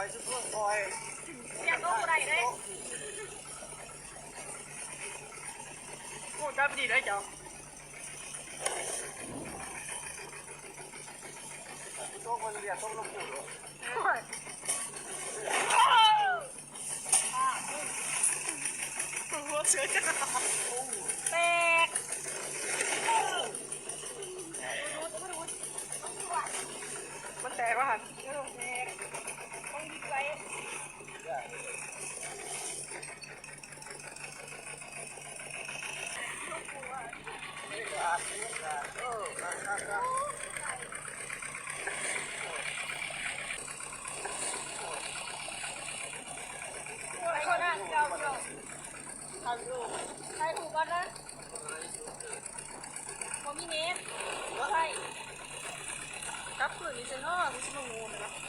ຍັງລົງບໍ່ໄດ້ເດ້. ໂອ້ ຈັບດີໄດ໋ເຈົ້າ. ໂອ້ຍ ຫົວເສືອ ແຕກ. ມັນແຕກແລ້ວຫັ້ນ. ເອີ ແຕກ. ຕ້ອງດິດໄວ້. ຖ່າຍຮູບກ່ອນນະ. ບໍ່ມີເນັດ. ບໍ່ໃຊ້. ກັບຄືນນີ້ຊະເນາະ ຄືຊິມາໂງ່ນະ.